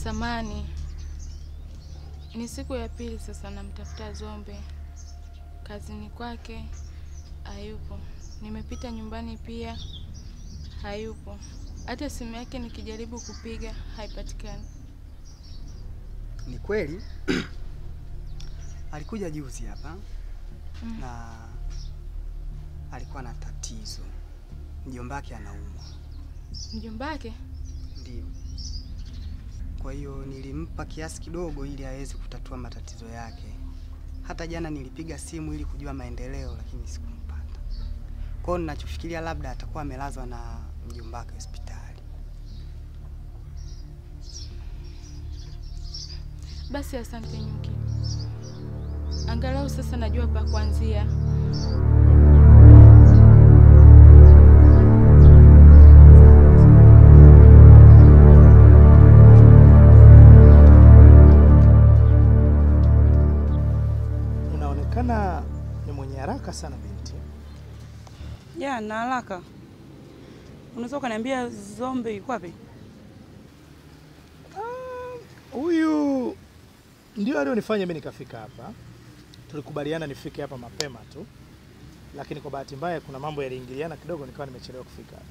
Samani. Ni siku ya pili sasa namtafuta Zombe. Kazini kwake hayupo. Nimepita nyumbani pia hayupo. Hata simu yake nikijaribu kupiga haipatikani. Ni kweli alikuja juzi hapa na alikuwa na tatizo. Mjomba wake anaumwa. Mjomba wake? Ndio. Kwa hiyo nilimpa kiasi kidogo ili aweze kutatua matatizo yake. Hata jana nilipiga simu ili kujua maendeleo lakini sikumpata. Kwa hiyo ninachofikiria labda atakuwa amelazwa na mjomba wake hospitali. Basi asante Nyuki. Angalau sasa najua pa kuanzia. Unaonekana ni mwenye haraka sana binti. Ya, na haraka. Unaweza kuniambia Zombe yuko wapi? Huyu ndio alionifanya mimi nikafika hapa. Tulikubaliana nifike hapa mapema tu. Lakini kwa bahati mbaya kuna mambo yaliingiliana kidogo nikawa nimechelewa kufika hapa.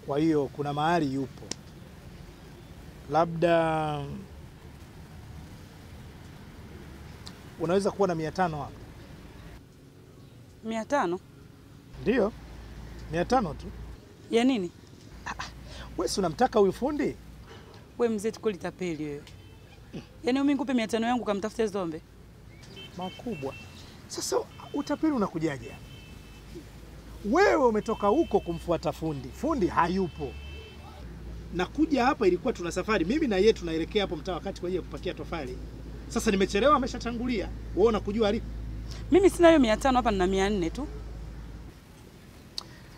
Kwa hiyo kuna mahali yupo. Labda unaweza kuwa na 500 hapa. 500? Ndio. 500 tu. Ya nini? Wewe si unamtaka huyu fundi? Wewe mzee tukuli tapeli wewe. Yaani mimi nikupe 500 yangu kamtafute Zombe? Makubwa. Sasa utapeli unakujaje? Wewe umetoka huko kumfuata fundi. Fundi hayupo. Na kuja hapa ilikuwa tuna safari. Mimi na yeye tunaelekea hapo mtaa wakati kwa ajili ya kupakia tofali. Sasa nimechelewa, ameshatangulia. Wewe unakujua aliko? Mimi sina hiyo 500 hapa, nina 400 tu.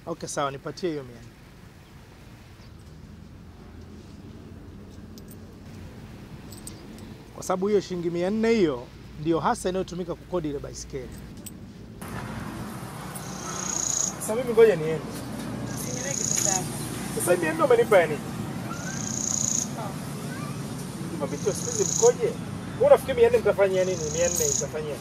Okay, sawa, nipatie hiyo 400. Kwa sababu hiyo shilingi 400 hiyo ndio hasa inayotumika kukodi ile baisikeli. Sasa mimi ngoja niende. Usiniweke pesa yako. Sasa 400 umenipa ya nini? Kama vitu siku mkoje? Wewe unafikiri 400 nitafanyia nini? 400 nitafanyia.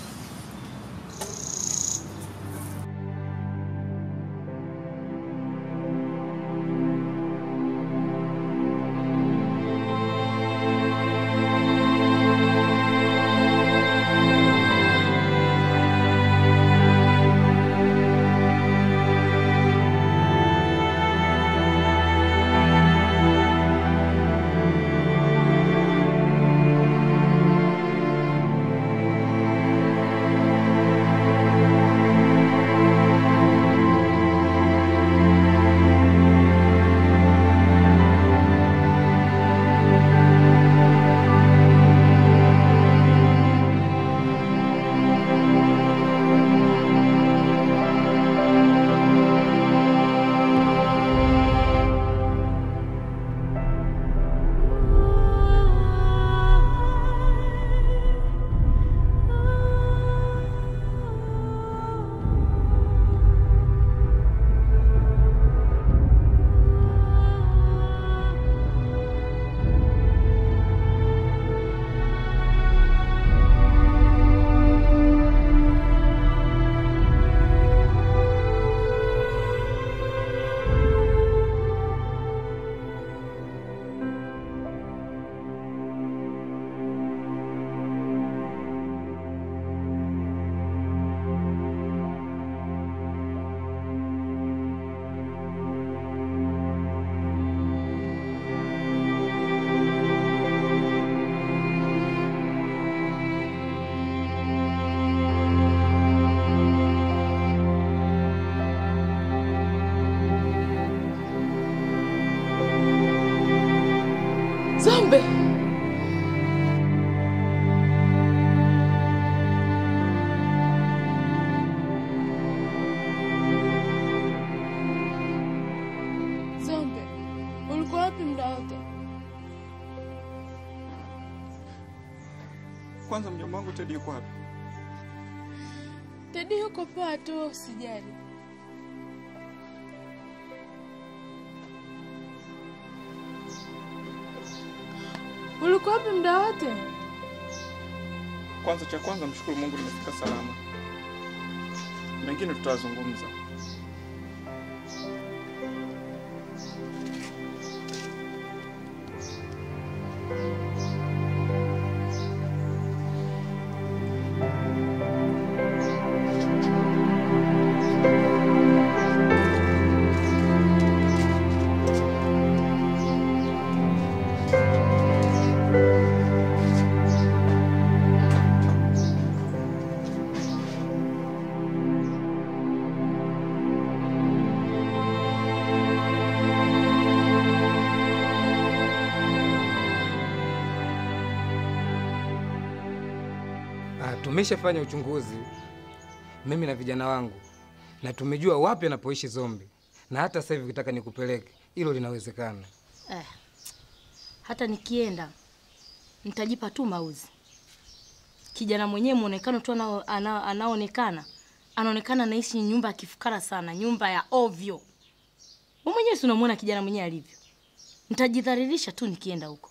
Zombe! Zombe, ulikuwa wapi muda wote? Kwanza mjomba wangu Teddy yuko wapi? Teddy yuko poa tu, usijali. Ulikuwa wapi muda wote? Kwanza cha kwanza mshukuru Mungu nimefika salama. Mengine tutazungumza. Tumeshafanya uchunguzi mimi na vijana wangu na tumejua wapi anapoishi Zombi, na hata sasa hivi ukitaka nikupeleke hilo linawezekana. Hata nikienda nitajipa tu mauzi. Kijana mwenyewe muonekano tu anaonekana anaonekana anaishi nyumba ya kifukara sana, nyumba ya ovyo. Wewe mwenyewe si unamuona kijana mwenyewe alivyo. Nitajidhalilisha tu nikienda huko.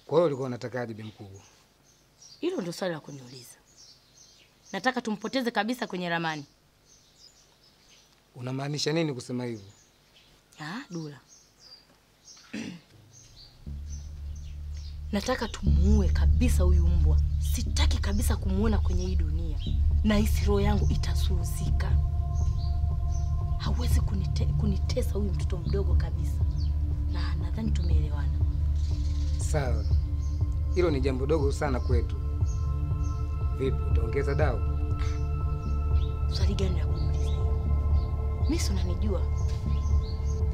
Kwa hiyo ulikuwa unatakaje bi mkubwa? Hilo ndio swali la kuniuliza. Nataka tumpoteze kabisa kwenye ramani. Unamaanisha nini kusema hivyo? Dula. Nataka tumuue kabisa huyu mbwa. Sitaki kabisa kumuona kwenye hii dunia. Na hisi roho yangu itasuhuzika. Hawezi kunitesa huyu mtoto mdogo kabisa. Na nadhani tumeelewana. Sawa. Hilo ni jambo dogo sana kwetu. Vipi, utaongeza dawa? Swali gani la kuniuliza hiyo? Mimi si unanijua.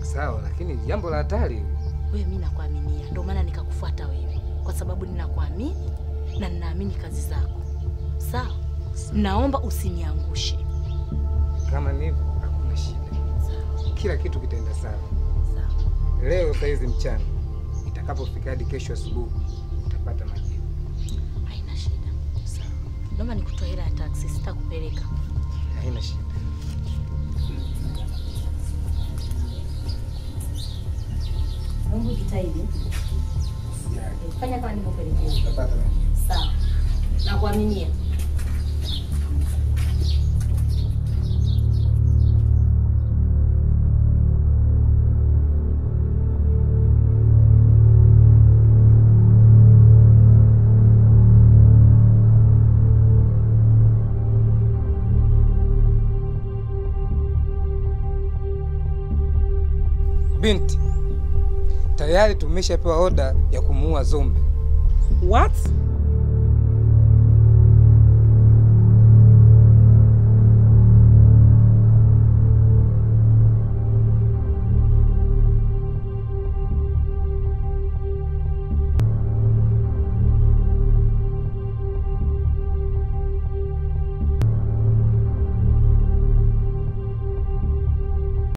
Sawa, lakini jambo la hatari. Wewe mimi nakuaminia, ndio maana nikakufuata wewe. Kwa sababu ninakuamini na ninaamini kazi zako. Sawa? Naomba usiniangushe. Kama ni hivyo hakuna shida. Sawa. Kila kitu kitaenda sawa. Sawa. Leo saizi mchana, itakapofika hadi kesho asubuhi utapata majibu. Haina shida. Sawa. Naomba nikutoe hela ya taxi, sitakupeleka. Haina shida. Mungu jitahidi. Fanya kama nilivyokuelekeza. Utapata majibu. Sawa. Nakuaminia. Binti, tayari tumeshapewa oda ya kumuua Zombe. What?